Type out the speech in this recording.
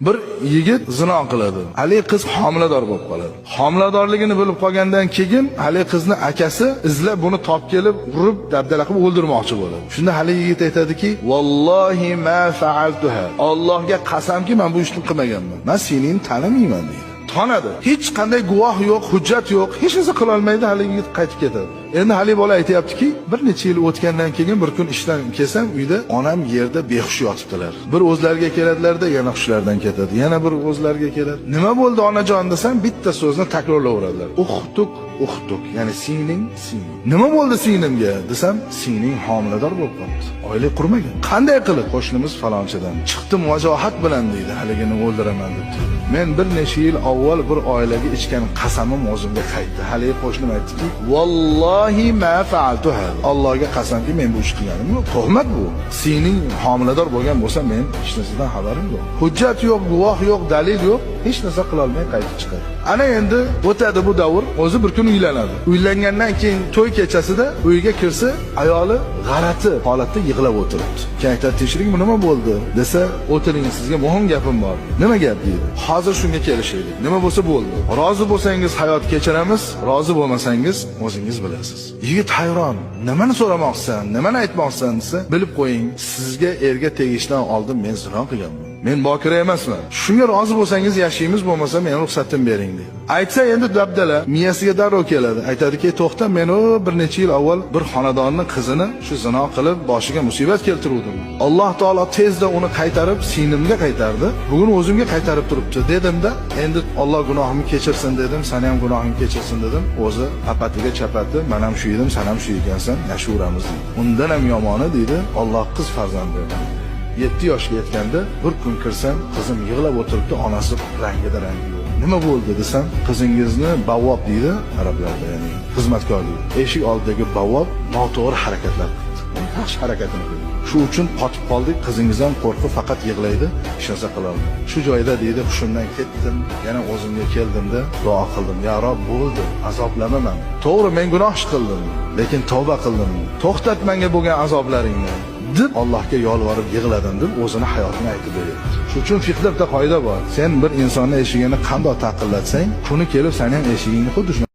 Bir yigit zino qiladi. Haligi qiz homilador bo'lib qoladi. Homiladorligini bilib qolgandan keyin haligi qizni akasi izlab buni topib kelib, urib, dabdala qilib o'ldirmoqchi bo'ladi. Shunda haligi yigit aytadiki: "Vallohi ma fa'altuha." Allohga qasamki, men bu ishni qilmaganman. Men seningni tanimayman deydi. Tonadi. Hech qanday guvoh yo'q, hujjat yo'q, hech narsa qila olmaydi, haligi yigit qaytib ketadi. Endi haligi bola aytayaptiki, bir necha yil o'tgandan keyin bir kun ishdan kelsam, uyda onam yerda behush yotibdilar. Bir o'zlariga keladilarda, yana hushlaridan ketadi. Yana bir o'zlariga keladi. Nima bo'ldi onajon desam, bitta so'zni takrorlayveradilar. Uxtuk, uxtuk, ya'ni singling, singling. Nima bo'ldi singlimga desam, singling homilador bo'lib qolibdi. Oila qurmagan. Qanday qilib? Qo'shnimiz falonchidan. Chiqdim vajohat bilan deydi, haligini o'ldiraman deb. Men bir necha yil avval bir oilaga ichgan qasamim o'zimga qaytdi. Haligi qo'shnim aytdiki: "Vallohi ma fa'altu hada." Allohga qasamki, men bu ishni qilganim yo'q. Tuhmat bu. Sening homilador bo'lgan bo'lsa, men hech narsadan xabarim yo'q. Hujjat yo'q, guvoh yo'q, dalil yo'q, hech narsa qila olmay qaytib chiqadi. Ana endi o'tadi bu davr, o'zi bir kun uylanadi. Uylangandan keyin to'y kechasida uyga kirsa, ayoli g'alati holatda yig'lab o'tiribdi. Keyin aytadi, "Tekshiring, bu nima bo'ldi?" desa, "O'tiring, sizga muhim gapim bor." "Nima gap?" deydi. "Hozir shunga kelishaylik. Nima bo'lsa bo'ldi. Rozi bo'lsangiz hayot kechiramiz, rozi bo'lmasangiz o'zingiz bilasiz." Yigit hayron. "Nimani so'ramoqchisan? Nimani aytmoqchisan?" desa, "Bilib qo'ying, sizga erga tegishdan oldin men zino qilganman. Men bokira emasman. Shunga rozi bo'lsangiz yashaymiz, bo'lmasa meni ruxsatim bering" deydi. Aytsa endi dabdala miyasiga darrov keladi. Aytadiki, "To'xta, men u bir necha yil avval bir xonadonning qizini shu zino qilib boshiga musibat keltiruvdim. Alloh taolo tezda uni qaytarib singlimga qaytardi. Bugun o'zimga qaytarib turibdi" dedimda, endi Alloh gunohimni kechirsin dedim, seni ham gunohingni kechirsin dedim. O'zi apatiga chapati, men ham shu edim, sen ham shu ekansan, yashayveramiz deydi. Undan ham yomoni deydi, Alloh qiz farzand berdi. 7 yoshga yetganda bir kun kirsam, qizim yig'lab o'tiribdi, onasi rangida rangi yo'q. Nima bo'ldi desam, qizingizni bavvob deydi arablarda, ya'ni xizmatkor deydi. Eshik oldidagi bavvob noto'g'ri harakatlar qildi. Yaxshi harakatini qildi. Shu uchun qotib qoldik, qizingiz ham qo'rqib faqat yig'laydi, hech narsa qila olmaydi. Shu joyda deydi, hushimdan ketdim, yana o'zimga keldimda duo qildim. Ya Rob, bo'ldi, azoblama meni. To'g'ri, men gunoh ish qildim, lekin tavba qildim. To'xtat menga bo'lgan azoblaringni deb Allohga yolvorib yig'ladim deb o'zini hayotini aytib beryapti. Shu uchun fiqda bitta qoida bor. Sen bir insonni eshigini qandoq taqillatsang, kuni kelib seni ham eshigingni xuddi shunday